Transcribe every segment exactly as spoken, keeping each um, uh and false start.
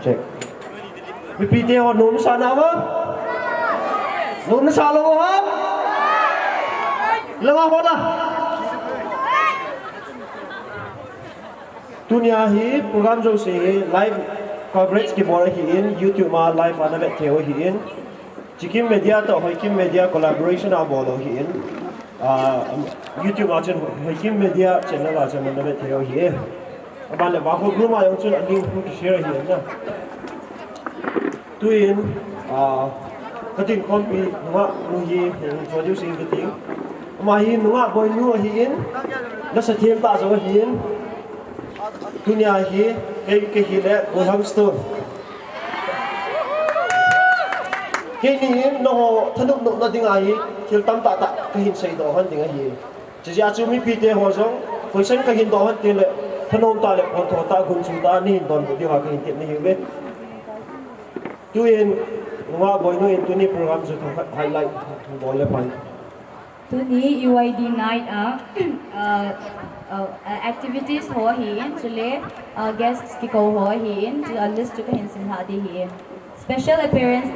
Check. Mipite ho nom sa nau ham? Nom sa lou ham? Langa ho na. Tunia hi program jouse hi live coverage kibol ahin, YouTube ma live ana vet thei u ahin. Chikim Media toh Hoikim Media collaboration a bol u ahin. Ah, YouTube a chun Hoikim Media channel a chun ana vet thei u ahi. Aban le Vaho group a jong chun a link hung kishare ahin na. Tuin, ah, ka dinkhompi nungah nu hi introduce inge kati. Ama hi nungah boinu ahin, nasa them tah jong ahin. Tunia hi, kei, kei hile, Wilhelm Stone. Keini hin, nangho thanop nopna dinga hi, thil tamtah tah kahin seidoh hon ding ahi. Chujeh a chu mipite ho jong, question kahin doh hon teng le, thanom tah le, pontho tah, gunchu tah, nahin donbut diuva kahin tepna ahiuve. Tuin, nungah boinu in tuni program chu themkhat highlight bol le pan. Tuni E Y D night a, uh, uh, activities ho ahin, chule, uh, guests kikou ho ahin, chu a list chu kahin simlha ding ahi. Special appearance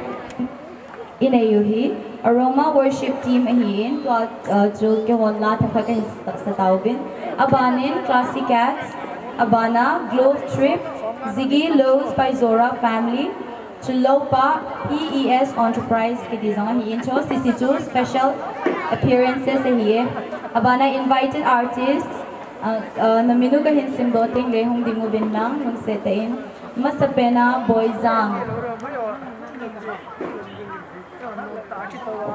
inei u hi Aroma Worship Team ahin, tua, uh, chu keihon la themkhat kahin sa, sa tauvin. Abanin Classy Cats, abana Glove Trip, Ziggy Lowe's Paizora Family, Chuloupa P E S Enterprise kiti jong ahin, chu sisi chu special appearances ahi. Abana invited artists, ah, ah, na min u kahin simdoh teng le hung ding uvin lang, lungset tah in. Amasapen a Boijang.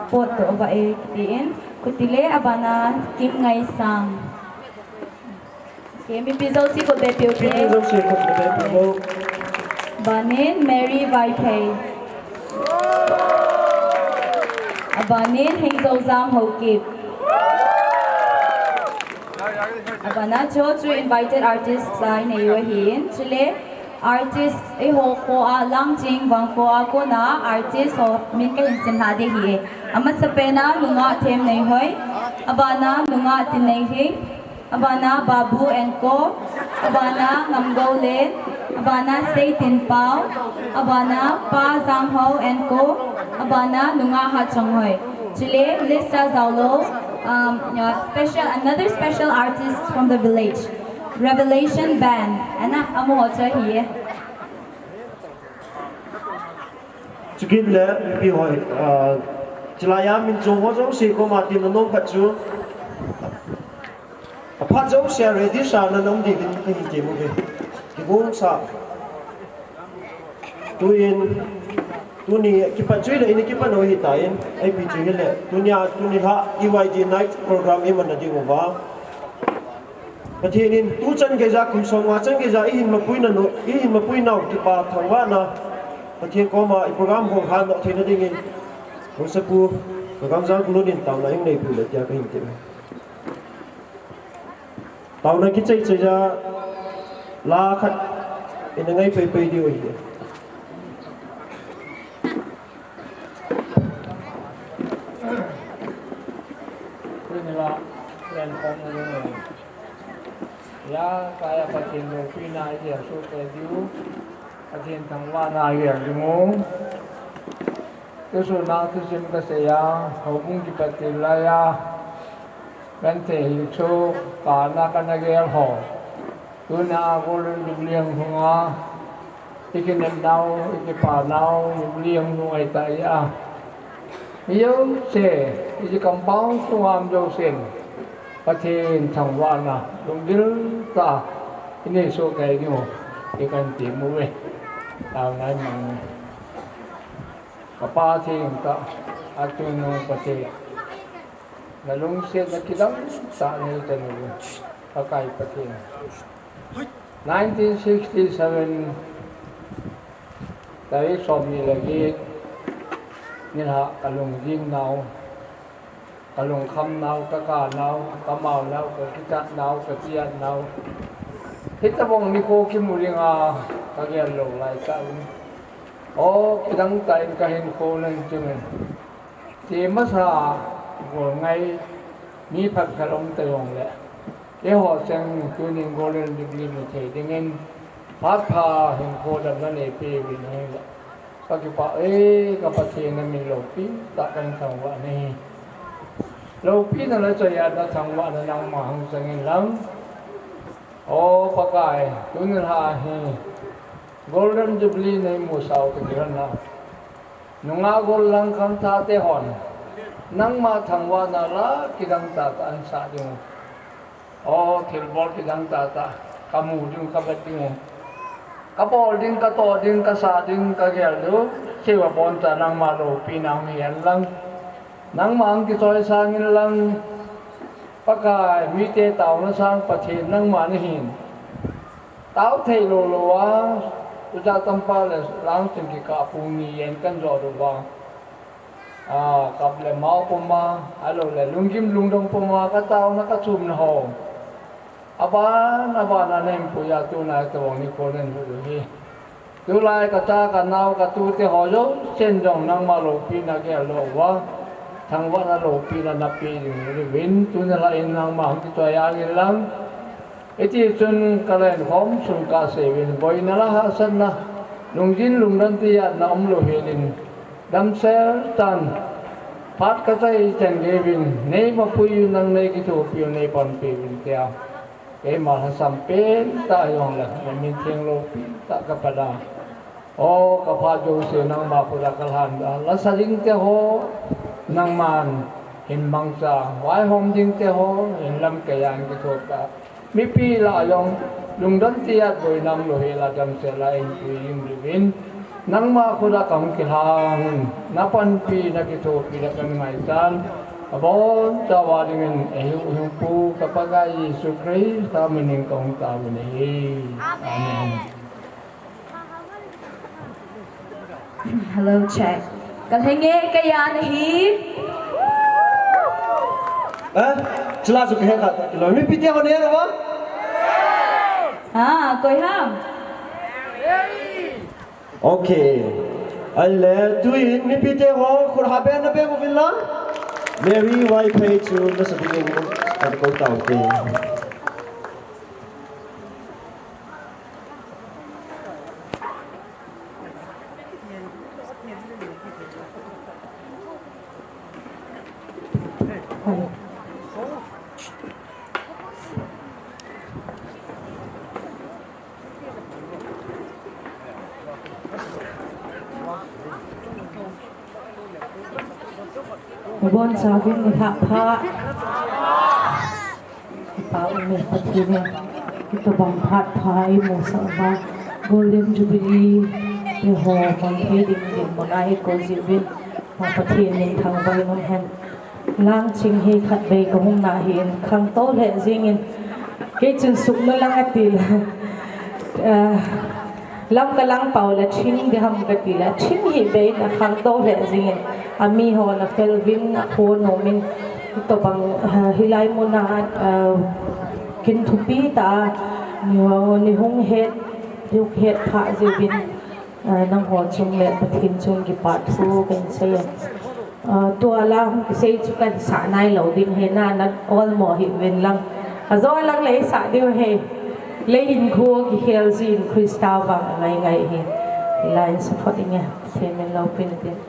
Pot to ava e kiti in. Khuti le abana Kimngaisang. Mipi jouse khut beh peh u hite. Mipi jouse khut beh peh u. Abanin Mary Vaiphei. Abanin Hengjoujam Haokip. Abana chu chu invited artists a inei u ahin. Chule artist eiho kho a Langching vang kho a kona artist ho min kahin simlha ding ahi. Amasapen a nungah Themneihoi. Abana nungah Tinneihing. Abana Babu and Co, abana Ngamgoulen, abana Seitinpao, abana Pa Janghao and Co, abana nungah Hatchonghoi. Chule list a jaolou, um, uh, special, another special artist from the village, Revelation Band. Ana, amaho chu ahi. Chukit le, mipi hoi, ah, chulai a min chong ho jouse koma tin nanom khat chu. Aphat jouse a ready sa na nom ding in kahin temu ve. Kigong sa. Tuin, tuni, kipat chu le, ini kipat no hitan, ipi chu hile. Tunia, tuni ha, E Y D night program iman na ding uva. Pathen in tuchan geija kum som nga chan geija ihin mapui nau, ihin mapui nau kipa thangvahna Pathen koma i program hung hal doh theina dingin Haosapu Kagamjang Kulun in taona eina neipeh u le tia kahin ti. Taona kichai chai a la khat ina ngai pai pai diu ahi. Tuni la, len khom u le. Hia, kaya Pathen loupina i gel soh kei diu, Pathen thangvahna i gel ding u. Thusoh na thusim ka sei a, houbung kipat til lai a, kan thei hih chu, kana kana gel ho. Tuna Golden Jubilee hung a, Ikinepnau, ikipanau, Jubilee hung nung ahitah jeh a, mi jouse, ichi compound sunga um jousen Pathen thangvahna lunggil tah a inei soh kei diu hi kahin temu uve. Taona imang uve. Ka Pa thengtah, atunu Pathen, nalungsetna kidang tah nei tanu, Pakai Pathen. Nineteen sixty-seven, tarik somni le get nilhah, kalungjing nau, kalungkham nau, kakap nau, kamao nau, kakichat nau, kachiat nau, hitobang nikho kimu dinga kagel lou laitah un, aw, kidang tah in kahinkho nang chun, che masa, golngai, mi phabep khat um ta jongle, eiho cheng tunin Golden Jubilee mu thei dingin, phat pha hinkho damna neipeh uvin ahile, kakipah e, ka Pathen, namin loupi tah kahin thangvah nahi. Loupina le choi-atna, thangvahna nangma hung chang inlang, aw Pakai, tuni lha hi Golden Jubilee neimusah u kakilhon a, nungah gol lang khangthah te hon nangma thangvahna la kidang tahtah ahinsah diu, aw, thilbol kidang tahtah kamu diu, kavet diu, kabol ding, katoh ding, kasah ding, kagel diu, cheh uva bontah nangma loupina hung hihen lang, nangma hung kichoisang inlang, Pakai, mite taona sang Pathen nangma nahin. Tao theilou louva, Ucha Tampa le Langching kikah pung ni jen kahin jot uva, kap le mao puma, ahiloule lunggim lungdong puma kataona kachumna ho, aban aban a nahin puija, tuna hitobang nikho nahin lhut u hi, tulai kacha kanao katute ho jousen jong nangma loupina geldoh uva, thangvahna loupina napeh ding uvin, tuni lha in nangma hung kichoi-at inlang, hitichun kalen khom sung kasei uvin, boina le hahsatna, lunggim lungdon tijatna umlou helin, damsel tan, phat kachai chan gei uvin, neimapui uvin lang, neikithopi uvin, neipanpi uvin tia, keima lhasam pentah jongle namin theng loupi tah kapan a, aw, kaphat jouse nangma khut a kalhan a, lasa dingte ho nangman hin mangcha, vaihom dingte ho hin lamkai a hin kithopi a, mipi lah a jong lungdon tijat boina umlou hel a damsel a eipui ding uvin, nangma khut a kahung kilhan, napanpi, nakithopi le kahin ngaichan, abonchauva dingin eihuhhingpu ka Pakai Jesu Christa minin kahung taovin ahi. Amen. Hello, check. Kalhenge, keiya nahi. Eh? Chula chu kahe kha. Hello, mipite ho neh uva? Ah, koi ham? Okay. Ahile, tuin mipite ho khut ha beng na beng uvin lang. Mary Vaiphei chu nasa dingin kakou taute. Abonchauvin nilhah pha. Kipa ume Pathen in, hitobang phat pha eimusah uva, Golden Jubilee eiho mang thei ding dinmun a eikou jiuvin, Pathen min thangvah in umhen. Langching hi khatvei kahung na ahin, khangtou lheh jengin, kei chun sukna lang atil. Ah, lam kalang pau le thim ding ham katile, thim hih beh in akhangtou lheh jengin, amiho nafel uvin, akhon umin, hitobang, ah, hilai muna, ah, kin thupi tah a, ni hung het, ni hung het phah jiuvin, ah, nangho chung le Pathen chung kipa thu kahin sei e. Ah, tua la hung kisei chu kahin sah nailou ding ahi, na, na olmo hih uvin lang. Ajo lang le isah diu ahi. Lei hinkho kikhel jin Christa vang ngai ngai ahi. Hilai in sa phot inge. Pathen min loupina ding.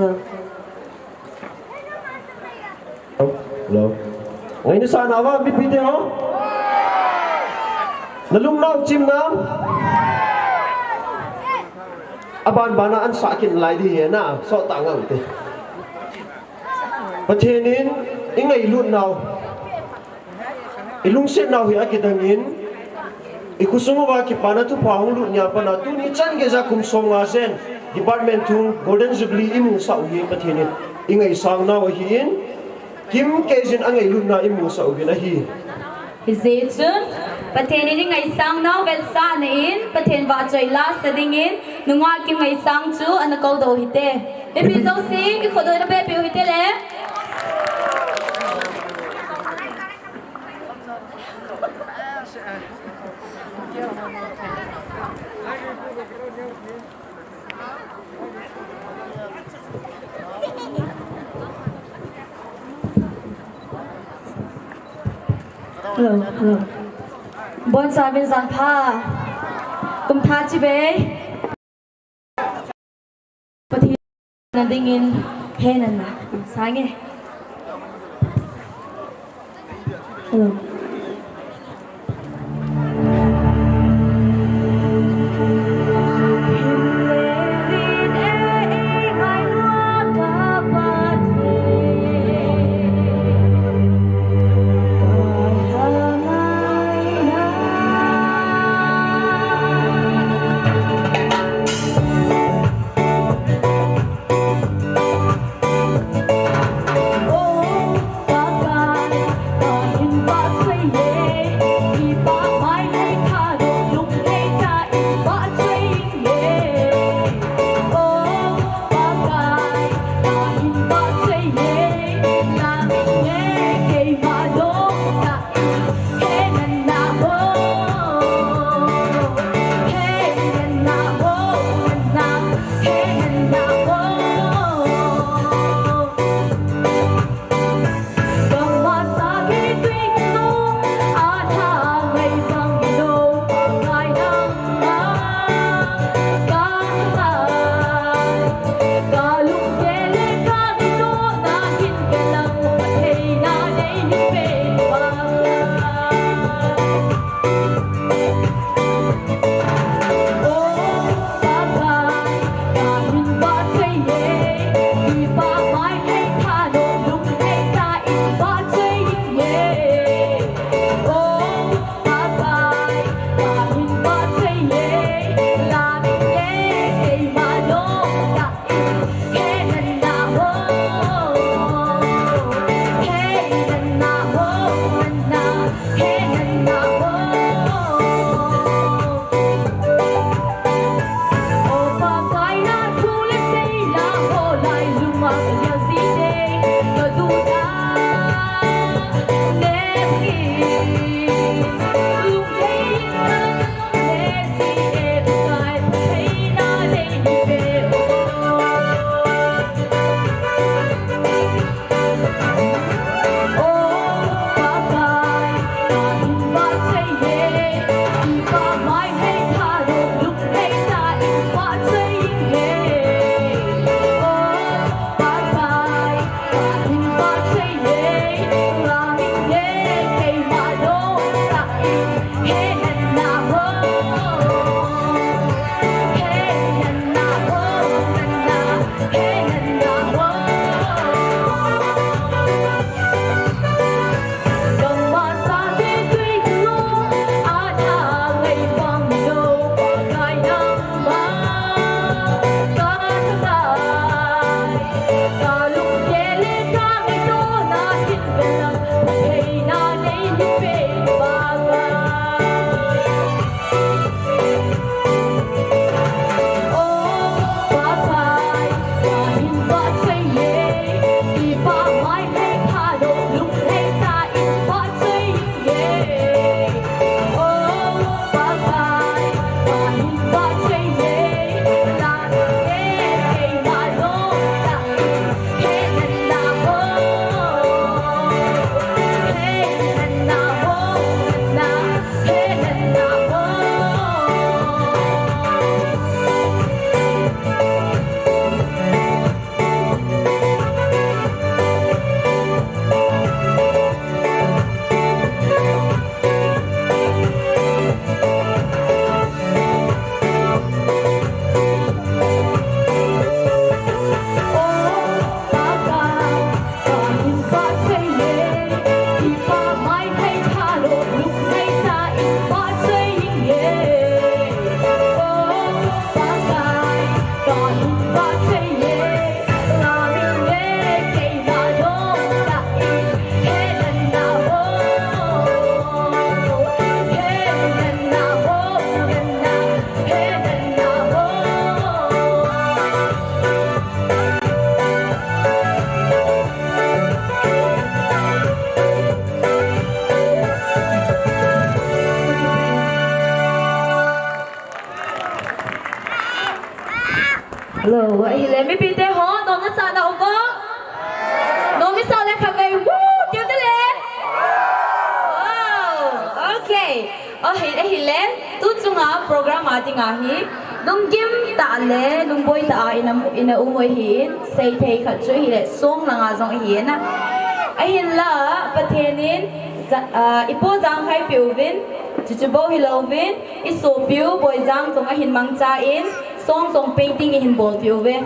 Hello. Ngaina sa nava, mipite ho? Nalung nau chim nam? Aban bana an sa kin lai di hi na, so ta ngang te. Pathen in, i ngailut nau. I lungset nau hi akidang in, i khosung uva kipana thupha hung lut nia pat a tuni chan geija kum som nga jen, department thum Golden Jubilee i musah u hi Pathen in i ngaisang nau ahin, kimkei jin angailutna i musah uvin ahi. Hijeh chun, Pathen in i ngaisang nau vetsahna in, Pathen vahchoi lasa dingin, nungah Kimngaisang chu ana koudoh u hite. Mipi jouse, kikhodohna bepeh u hite le. Hello, hello. Bonchauvin janpha. Kumthah chibai. Pathen na dingin hena na. Sange. Hello. Ahi, ahile, tu chunga program a dinga hi, lunggim tah le lungboi tah a ina, ina um u ahin, seithei khat chu ahile, song langa jong ahin. Ahinla, Pathen in, ja-, ah, i Pu Jangkhai peh uvin, chuchu bou hilouvin, i sopiu Boijang jong ahin mangchan, song jong painting ahin bolpeh uve.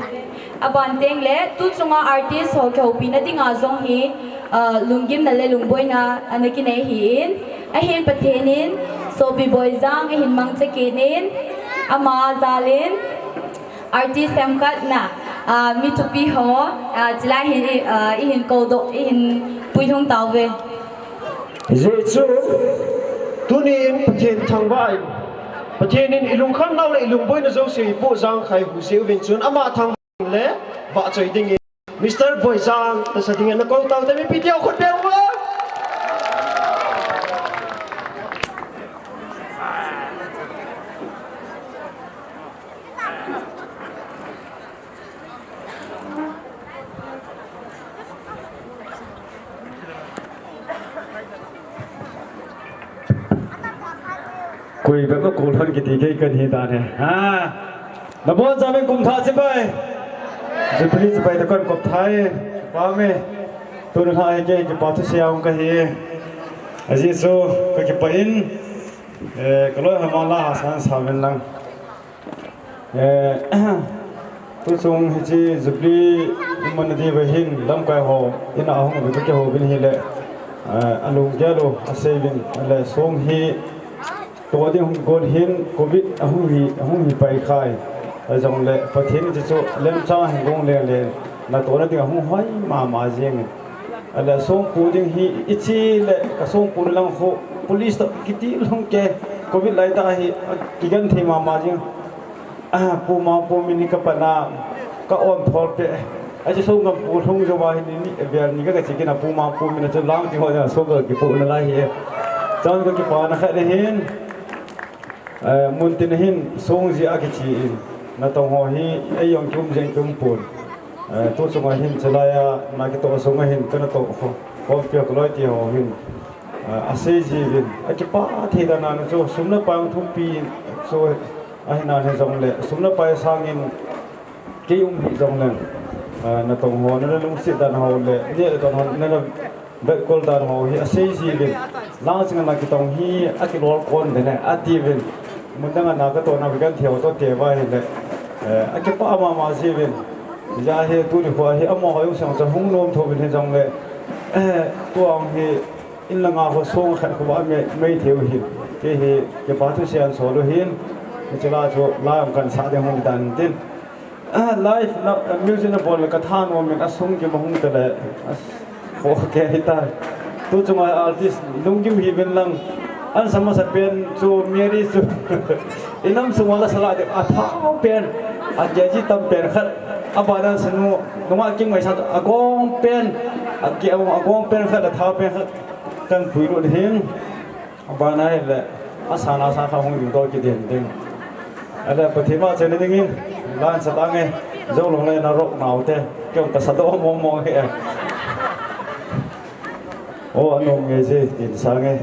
Aban tengle, tu chunga artist ho kihoupina dinga jong hi, ah, lunggimna le lungboina ana kinei ahin, ahin Pathen in, sopi Boijang ahin mangcha kit in, ama jal in, artist themkhat na, ah, mi thupi ho, ah, chulai hin i, ah, ihin koudoh, ihin puilhung tauve. Hijeh chun, tunin Pathen thangvah in, Pathen in i lungkham nau le i lungboina jouse i Pu Jangkhai huhse uvin chun, ama thangvah le vahchoi dingin, Mister Boijang, tahsa dingin ana kou taute, mipi teu khut beng uva. Koi bep a kou lhon kiti kei kahin dan ahi. Ha. Nabonchauvin kum thah chibai. Jubilee chibai toh kahin kop thei. Pame. Tuni hi kei kipa thusei a um kahi. Ajeh chu kakipah in. Eh, kaloi hama la hasan samin lang. Eh, tuchung hiche Jubilee iman diuva hin lamkai ho in ahung uva kakihouvin ahile, eh, alunggel u aseiyuvin, ahile song hi toh ding hung gon hin covid ahung hi, ahung hi pai khai. Ahijongle Pathen in chuchu lemchang hin gong leng leng natohna ding ahung hoi mama jengin. Ahile songpu ding hi ichi le ka songpu lang khu police toh kiti lhung kei covid lai tah hi kigenthei mama jeng. Ah, Pu Mangpu min hi kapan a, ka on thol peh. Achu song gampu lhung jouva hi ni, ni, vel ni ka, ka chi kit na Pu Mangpu min a chu lang ti ho jong song ka kipoh nalai hi. Chun kakipana khat ahin, eh, muntin a hin song jeh a kichi in, natong ho hi, ei jong kium jeng kium pon. Eh, tu chunga hin chulai a, na kitoh sunga hin, ka natoh ho, khompi a kaloi te ho hin, eh, asei jiuvin, akipah thei dan a chu, sum le pai thupi chu, Ahi nan hijongle, sum le pai sangin kei um hih jongleng, ah, natong ho, nana lungset dan ho le, neh le don ho, nana vetkol dan ho hi asei jiuvin, lang ching a na kitong hi akilol kon ding e, atiuvin, mun dang a na katohna kigenthei ho toh te uva ahile, eh, akipah mama jiuvin, hijeh a hi tuni khoa hi amaho jong sang chu hung nom thou uvin hijongle, eh, tua hi, in langa ho song khat khu ba mei, mei thei u hin. Kei hi, kei pa thu sian sol u hin. Hiche la chu, la jong kan sa ding hung dan tin. Ah, live na, music na bol le ka thanom in a sung ki ma hung te le. Ah, ho ke hi ta. Tu chunga artist, lunggim hiuvin lang. An sa masa pen chu, Mary chu. I nam sunga la sa la ding, a thao pen. A kg tam pen khat. A ba dan sa nu, nunga king mai sa, a gong pen. A ki, a gong pen khat, a thao pen khat. Kan puilut hin, abana hile, asan asan kha hung ding to kidin ding. Ale Pathen ma chen dingin, lan sa tange, jou long le na rok nau te, kei ka sa do mong mong he. O, anung nge je, din sa nge.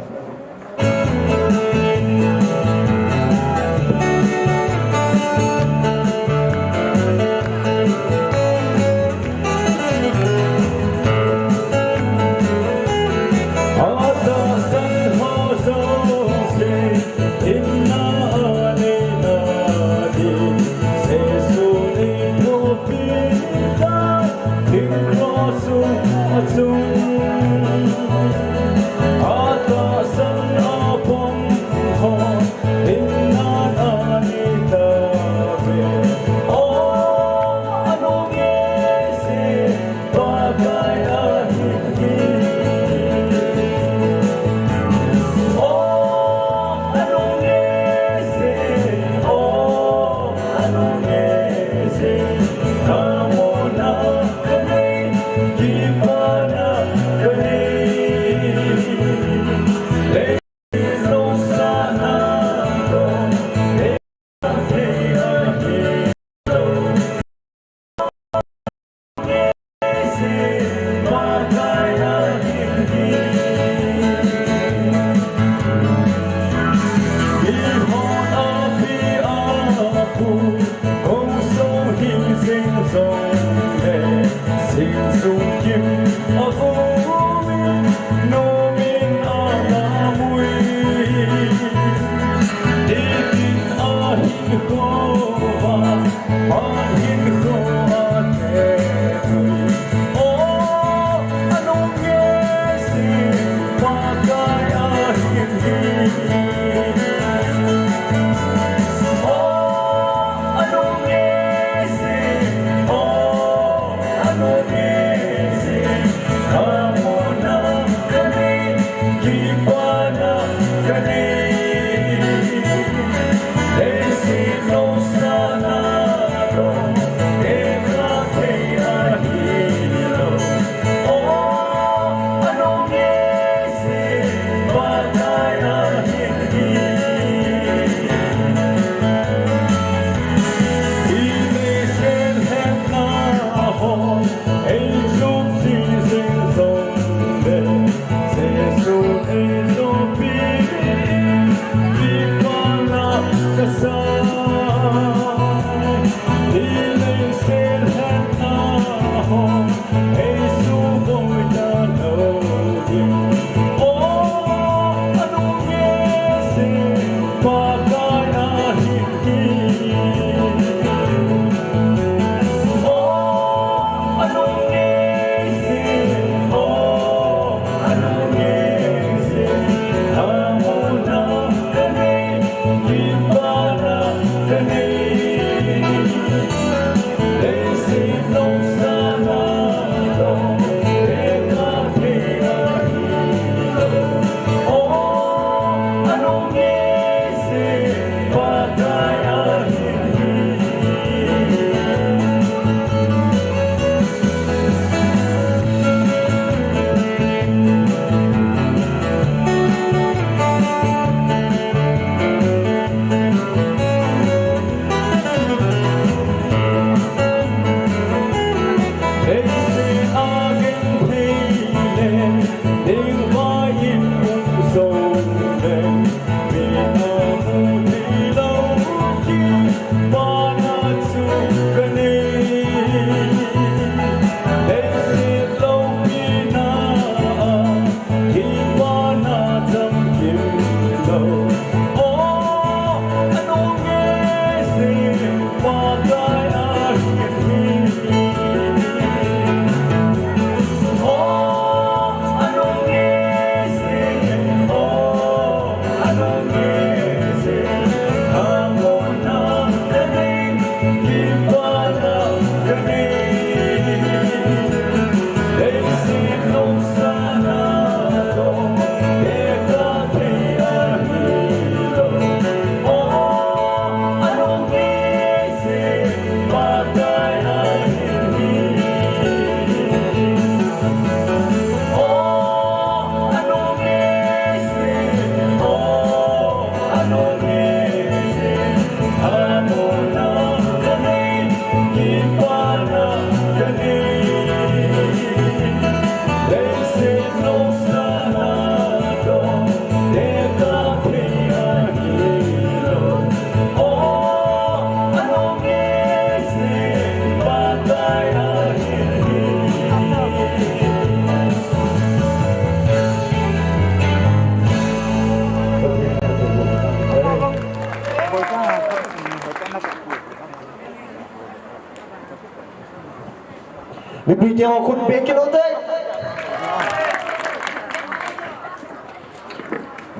Mipite ho khut beng kit u hite.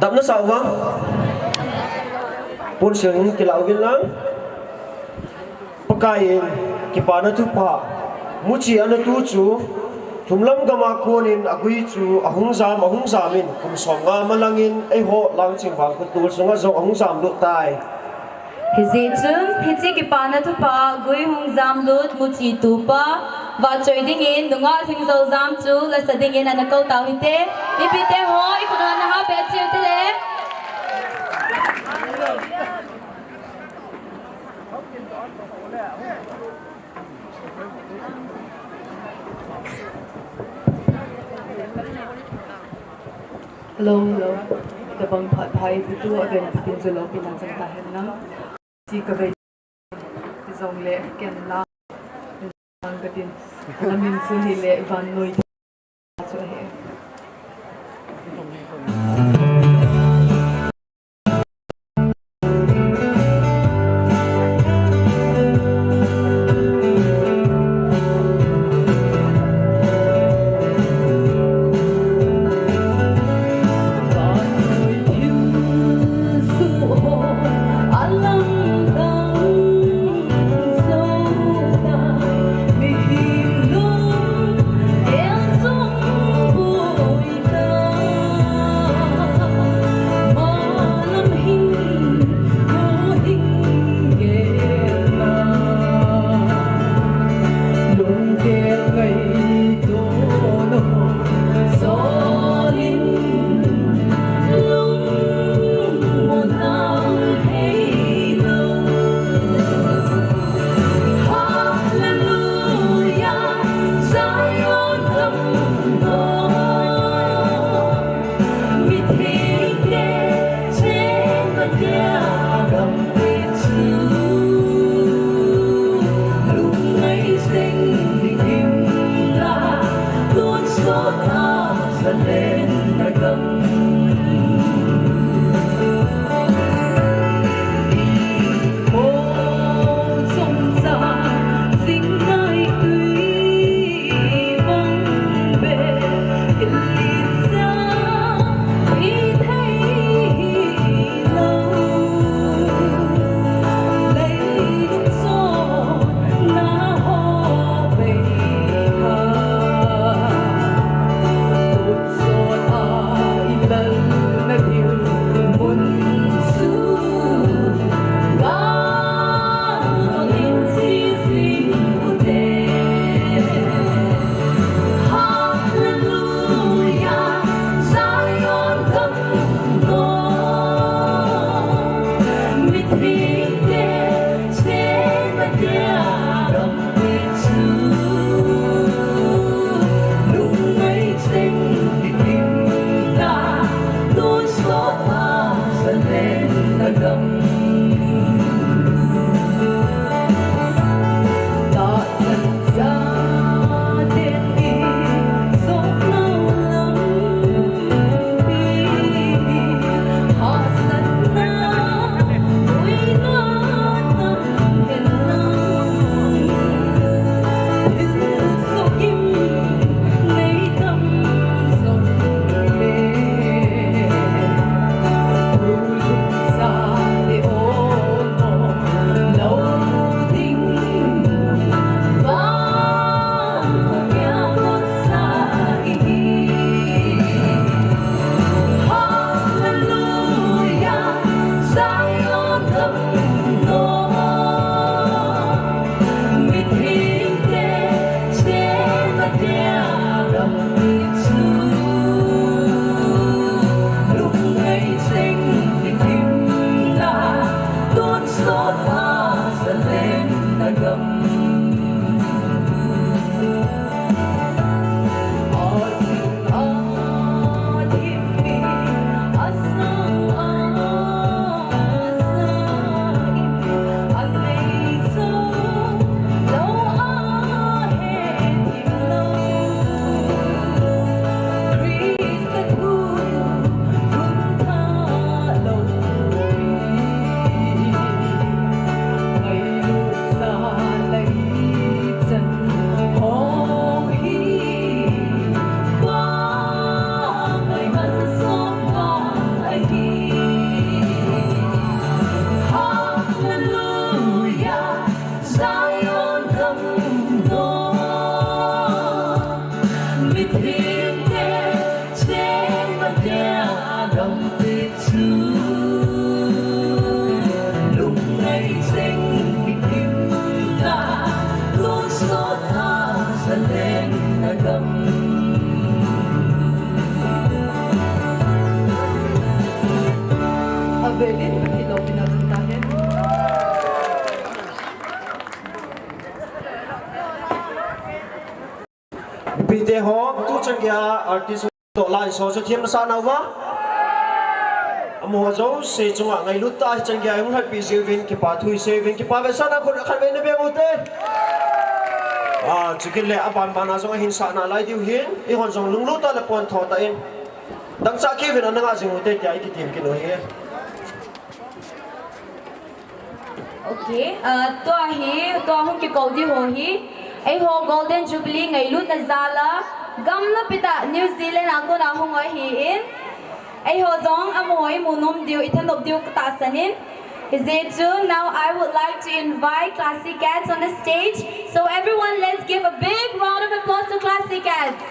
Damna sa uva. Pon sel in kilah uvin lang. Pakai in kipana thupha muchi ana tu chu, thumlam gam a kon in agui chu ahung jam, ahung jam in kum som nga malang in eiho Langching vangkho tol sunga jong ahung jam lut tai. Hijeh chun, hiche kipana thupha gui hung jam lut muchi tupa, vahchoi dingin, nungah Lhingjoljam chu lasa dingin ana kou tau hite, mipite ho, ikhut u ana hah peh cheh u hite le. Hello, hello. Tabang phat phai tu tu aven tin chu lo pina chang ta hen lang. Si ka ve. Jong le ken la. Lang ka tin. Ala min chu hi le van noi. Avelin, Pathen loupina chang tahen. Mipite ho, tuchan geiya artist toh la insung chu themna sa nauva. Amaho jouse chunga ngailut tah a hichan geiya eihung lhatpi jiuvin kipa thu isei uvin, kipa vetsahna khut khatvei nabeng ute. Ah, chukit le aban ban a jong ahin sah nalai diu ahin, eihon jong lunglut tah le pontho tah in dangchah kei uvin ana ngah jing ute tia ikitem kit u ahi. Okay, uh, tua hi, tua hung kikou ding ho hi, eiho Golden Jubilee ngailutna jal a, gamla pi tah New Zealand a kona hung u ahin, eiho jong amaho imu nom diu, ithanop diu katahsan in. Hijeh chun, now I would like to invite Classic Cats on the stage. So everyone, let's give a big round of applause to Classic Cats.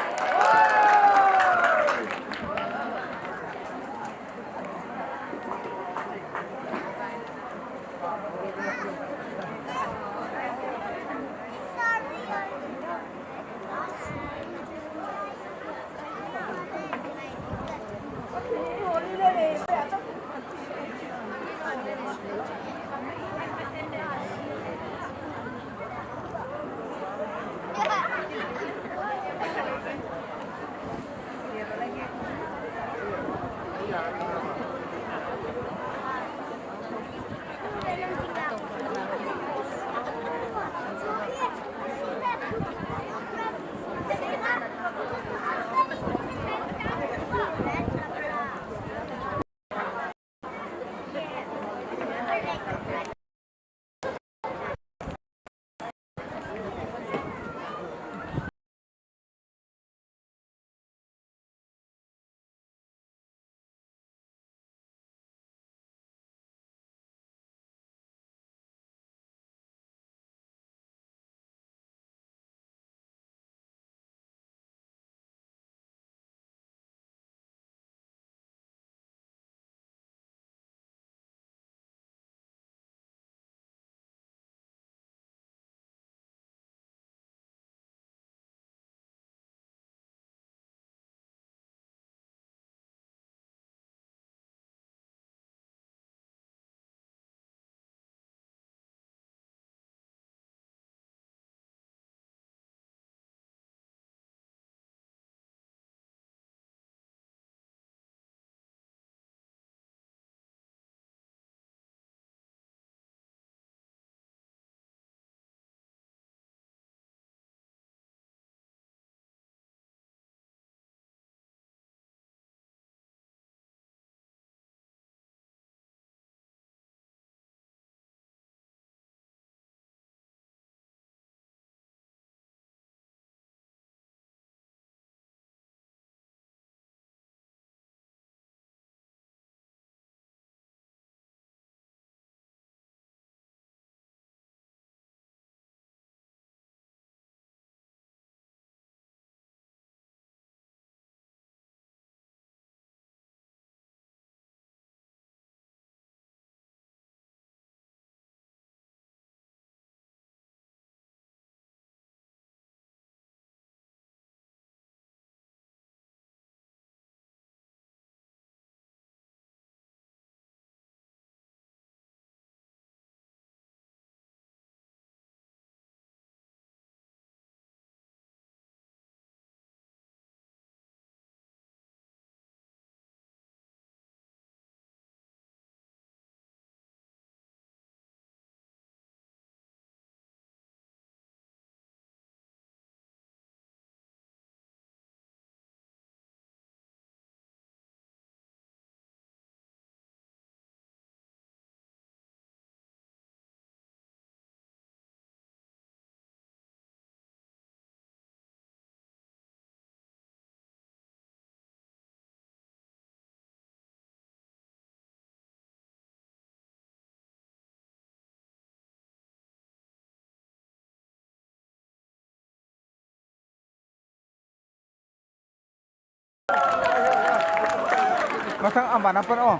Mathang abana pan o.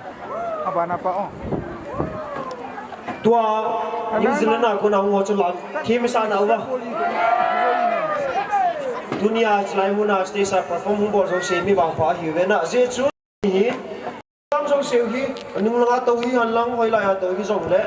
Abana pa o. Tua New Zealand a kona hung ho chu lang thim sa na uva. Tunia chulai muna stage a perform hung bol jouse mi vangpha ahiuve na. Ajeh chu hi, lang jouse hi, anung langa tou hi, hanlang hoilai a tou hi jongle.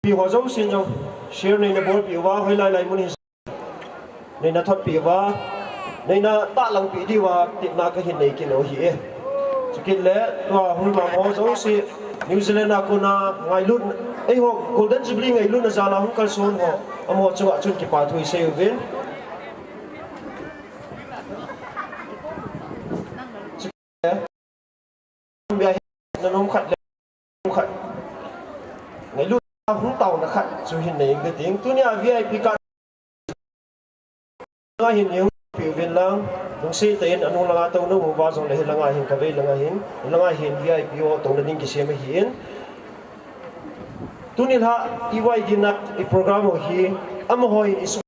Pi ho jousen jong, share neina bolpeh uva, hoilai lai mun hi neina thotpeh uva, neina tahlangpeh diuva, tepna kahin nei kit u ahi e. Chukit le, tua hung vang ho jouse, New Zealand a kona ngailut, eiho Golden Jubilee ngailutna jal a hung kalson ho, amaho chunga chun kipa thu isei uvin. Nanom khat le khat. Ngailut a hung taona khat chu hin nei inge ting. Tunia V I P card langa hin nei hung peh uvin lang. Lungset tah in anung langa tou namu uva jongle hilanga hin kavei langa hin. Hilanga hin V I P ho touna ding kisem ahin. Tuni lha i Y D na i program ho hi amaho in i